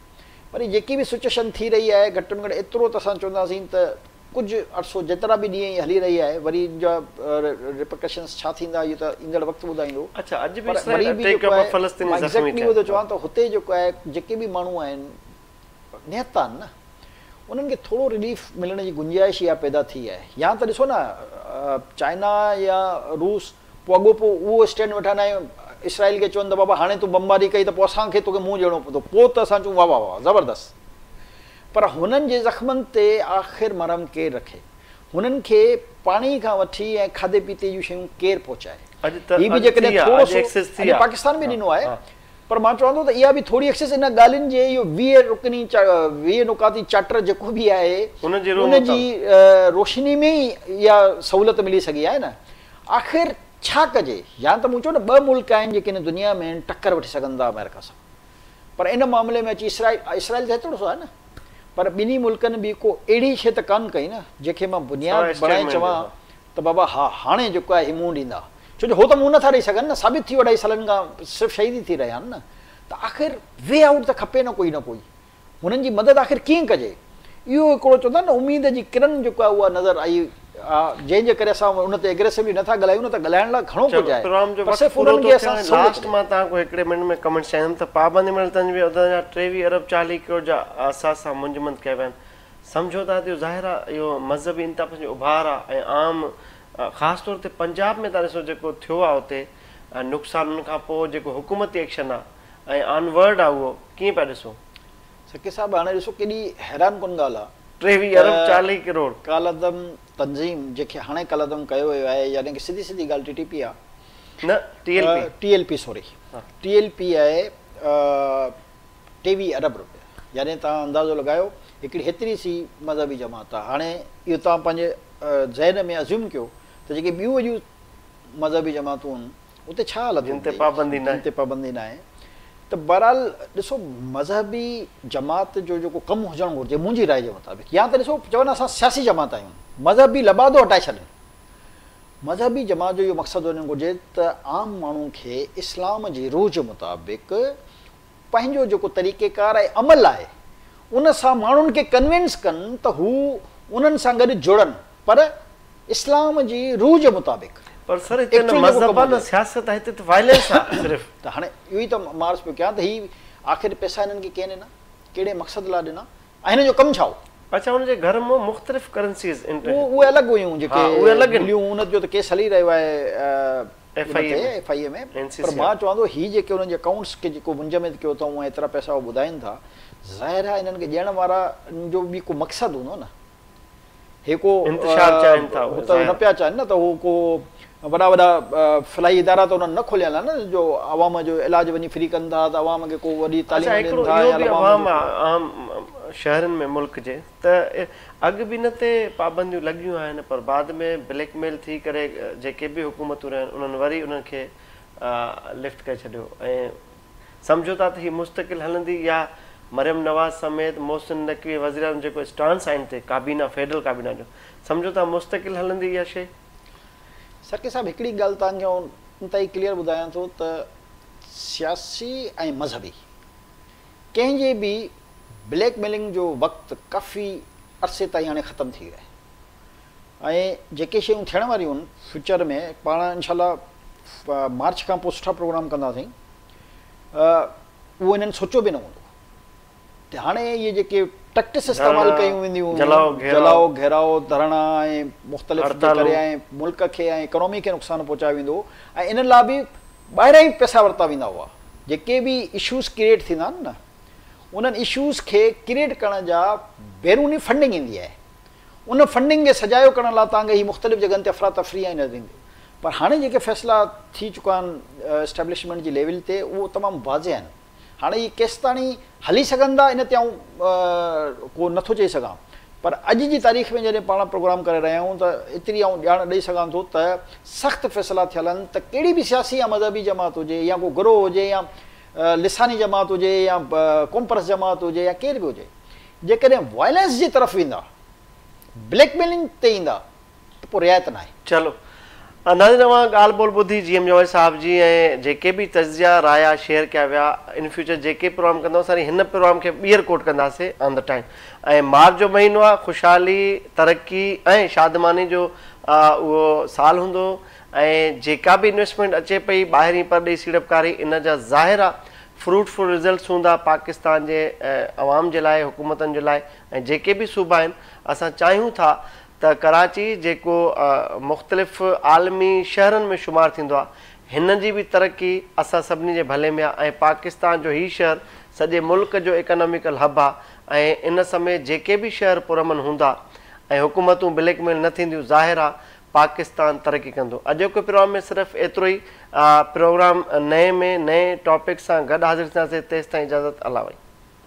پر هي جيڪي به سچوئيشن ٿي رهي آهي گهٽ ۾ گهٽ ايترو ته اسان چونداسين ته ڪجهه عرصو جيترا به ڏينهن هي هلي رهي آهي وري ان جا ريپرڪشنس ڇا ٿيندا اهو ته ايندڙ وقت ٻڌائيندو. اڇا اڄ به پر اسرائيل وري به اٽيڪ جيڪو ڪيو آهي فلسطيني مان زخمي ايگزيڪٽلي ٿيا. اهو ٿو چوان ته هتي جيڪو آهي جيڪي به ماڻهو آهن نهتا آهن نه انهن کي ٿورو رليف ملڻ جي گنجائش اها پيدا ٿي آهي يا ته ڏسو نه چائنا يا روس پوء اڳو پوء اهو اسٽينڊ وٺن ۽ اسرائيل کي چون ته بابا هاڻي تون بمباري ڪئي ته پوء اسان کي توکي منهن ڏيڻو پوندو پوء ته اسان چون واه واه واه زبردست پر هنن جي زخمن تي آخر مرهم ڪير رکي؟ هنن کي پاڻي کان وٺي ۽ کاڌي پيتي جون شيون ڪير پهچائي؟ اڄ ته هي به اڄ ٿي جيڪڏهن آ ٿورو اڄ سو ايڪسيس ٿي اڄ آ پاڪستان به ها ڏنو آهي ها. پر مان چوان ٿو ته اها به ٿوري ايڪسيس ان ڳالهين جي اهو 20 رڪني 20 نقاطي چارٽر جيڪو به آهي ان جي روح ان جي مطابق. روشني ۾ ئي اها سهولت ملي سگهي آهي نه. آخر ڇا ڪجي؟ يا ته مون چيو نه ٻه ملڪ آهن جيڪي هن دنيا ۾ ٽڪر وٺي سگهن ٿا آمريڪا سان پر ان معاملي ۾ اچي اسرائيل اسرائيل ته هيترو سو آهي نه پر ٻنهي ملڪن به ڪو اهڙي شيء ته ڪانه ڪئي نه جنهن کي مان سواء بنياد بڻائي اسٽيٽمينٽ جي چوان ها. ته بابا ها هاڻي جيڪو آهي هي منهن ڏيندا ڇو جو هو ته منهن نٿا ڏئي سگهن نه ثابت ٿي ويو اڍائي سالن کان صرف شهيد ئي ٿي رهيا آهن نه ته آخر وي آئوٽ ته کپي نه ڪوئي نه ڪوئي هنن جي مدد آخر ڪيئن ڪجي؟ اهو هڪڙو چوندا آهن نه اميد جي ڪرن جيڪو آهي اها نظر آئي آهي جنهن جي ڪري اسان ان تي ايگريسولي نٿا ڳالهايون نه ته ڳالهائڻ لاء گهڻو چلو ڪجهه آهي پروگرام جو پر وقت صرف پورو انهن ٿو کي ٿئي اسان ۽ سهولت لاسٽ ڏيون. مان توهان کان هڪڙي منٽ ۾ ڪمينٽس چاهيندم ته پابندي مڙهيل تنظيم جي عهدن جا 23 ارب 40 ڪروڙ جا اثاثا منجمند ڪيا ويا آهن سمجهو ٿا ته اهو ظاهر آهي اهو مذهبي انتها پسندي جو اڀار آهي ۽ عام خاص طور تي پنجاب ۾ توهان ڏسو جيڪو ٿيو آهي اتي نقصان ان کان پوء جيڪو حڪومتي ايڪشن آهي ۽ آن ورڊ آهي اهو ڪيئن پيا ڏسو؟ سکي صاحب هاڻي ڏسو ڪيڏي حيران ڪن ڳالهه آ 23 ته ارب 40 ڪروڙ. ڪالعدم تنظيم جنهن کي هاڻي ڪالعدم ڪيو ويو آهي يعني ڪه سڌي سڌي ڳالهه ٽي ٽي پي آ. نه T L P. T L P sorry T L P آهي 23 ارب روپيا يعني توهان اندازو لڳايو هڪڙي هيتري سي مذهبي جماعت آ هاڻي اهو توهان پنهنجي ذهن ۾ ازيوم ڪيو ته جيڪي ٻيون وڏيون مذهبي جماعتون آهن اتي ڇا حالت جن تي هوندي پابندي جن ناهي. تي پابندي ناهي ته بهرحال ڏسو مذهبي جماعت جو جيڪو ڪم هجڻ گهرجي منهنجي راء جي مطابق يا ته ڏسو چون اسان سياسي جماعت آهيون مذهبي لبادو هٽائي ڇڏن مذهبي جماعت جو اهو مقصد هجڻ گهرجي ته عام ماڻهو کي اسلام جي روح جي مطابق پنهنجو جيڪو طريقيڪار ۽ عمل آهي ان سان ماڻهن کي ڪنوينس ڪن ته هو انهن سان گڏ جڙن پر اسلام جي روح جي مطابق. پر سر هتي نه ايڪچوئل جيڪو مذهب ڪم آ نه هجي. سياست آ هتي ته وائلنس آ صرف. ته هاڻي اهو ئي ته مان عرض پيو ڪيان ته هي آخر پئسا هنن کي ڪنهن ڏنا؟ ڪهڙي مقصد لاء ڏنا؟ ۽ هنن جو ڪم ڇا هو؟ اڇا ان جي گهر مان مختلف ڪرنسيز اهي الڳ هيون ها جيڪي اهي الڳ آهن. مليون ان جو ته ڪيس هلي رهيو آهي ايف I ان اي تي ۾ ايف I اي ۾ اين سي پر سي مان آر. چوان ٿو هي جيڪي انهن جي اڪائونٽس کي جيڪو منجمد ڪيو اٿئون ۽ ايترا پئسا هو ٻڌائين ٿا ظاهر آهي انهن کي ڏيڻ وارا جو به ڪو مقصد هوندو نه. هي ڪو انتشار چاهين ٿا هو ته نه پيا چاهين نه ته هو ڪو وڏا وڏا فلاحي ادارا ته انهن نه کوليل آهن نه جو عوام جو علاج وڃي فري ڪن ٿا ته عوام کي ڪو وڏي تعليم ڏين ٿا اهو به عوام عام شهرن ۾ ملڪ جي ته اڳ به ان تي پابنديون لڳيون آهن پر بعد ۾ بليڪ ميل ٿي ڪري جيڪي به حڪومتون رهيون انهن وري انهن کي لفٽ ڪري ڇڏيو ۽ سمجهو ٿا ته هي مستقل هلندي يا مريم نواز سميت محسن نقوي وزيراعظم جيڪو اسٽانس آهن تي ڪابينا فيڊرل ڪابينا جو سمجهو ٿا مستقل هلندي اها شيء؟ سرڪي صاحب هڪڙي ڳالهه توهان کي آئون انتهائي ڪليئر ٻڌايان ٿو ته سياسي ۽ مذهبي ڪنهن جي به بليڪ ميلنگ جو وقت ڪافي عرصي تائين هاڻي ختم ٿي ويو آهي. ۽ جيڪي شيون ٿيڻ واريون آهن فيوچر ۾ پاڻ انشاء الله مارچ کان پوء سٺا پروگرام ڪنداسين اهو انهن سوچيو به نه هوندو ته هاڻي اهي جيڪي ٽيڪٽس استعمال ڪيون وينديون جلاء گهيراء ڌرڻا ۽ مختلف جي ڪري ۽ ملڪ کي ۽ اڪانومي کي نقصان پهچايو ويندو ۽ انهن لاء به ٻاهران ئي پئسا ورتا ويندا هئا جيڪي به اشوز ڪريئيٽ ٿيندا آهن نه انهن اشوز کي ڪريئيٽ ڪرڻ جا بيروني فنڊنگ ايندي آهي ان فنڊنگ کي سجايو ڪرڻ لاء توهان کي هي مختلف جڳهن تي افراتفري ۽ نظر ايندي پر هاڻي جيڪي فيصلا ٿي چڪا آهن اسٽيبلشمينٽ جي ليول تي اهو تمام واضح آهن هاڻي هي ڪيستاڻي هلي سگهن ٿا ان تي آئون ڪو نٿو چئي سگهان پر اڄ جي تاريخ ۾ جڏهن پاڻ پروگرام ڪري رهيا آهيون ته ايتري آئون ڄاڻ ڏئي سگهان ٿو ته سخت فيصلا ٿيل آهن ته ڪهڙي به سياسي يا مذهبي جماعت هجي يا ڪو گروهه هجي يا لساني جماعت هجي يا قومپرست جماعت هجي يا ڪير به هجي جيڪڏهن وائلنس جي طرف ويندا، بليڪ ميلنگ تي ايندا ته پوء رعايت ناهي. چلو ناظرين اوهان ڳالهه ٻولهه ٻڌي جي ايم جويي صاحب جي ۽ جيڪي به تجزيا رايا شيئر ڪيا ويا ان فيوچر جيڪي پروگرام ڪندو اسان هن پروگرام کي ٻيهر ڪوٽ ڪنداسين آن the time ۽ march جو مهينو آهي خوشحالي ترقي ۽ شادماني جو اهو سال هوندو ۽ جيڪا به انويسٽمينٽ اچي پئي ٻاهرين پرڏيهي سيڙپڪاري ان جا ظاهر آهي فروٽفل رزلٽس هوندا پاڪستان جي عوام جي لاء حڪومتن جي لاء ۽ جيڪي به صوبا آهن اسان چاهيون ٿا ته ڪراچي جيڪو مختلف عالمي شهرن ۾ شمار ٿيندو آهي هن جي به ترقي اسان سڀني جي ڀلي ۾ آهي ۽ پاڪستان جو هي شهر سڄي ملڪ جو اڪاناميڪل هب آهي ۽ ان سميت جيڪي به شهر پرامن هوندا ۽ حڪومتون بليڪ ميل نه ٿينديون ظاهر آهي پاڪستان ترقي ڪندو. اڄوڪي پروگرام ۾ صرف ايترو ئي پروگرام نئين ۾ نئين ٽاپڪ سان گڏ حاضر ٿينداسين تيستائين اجازت الله وحي.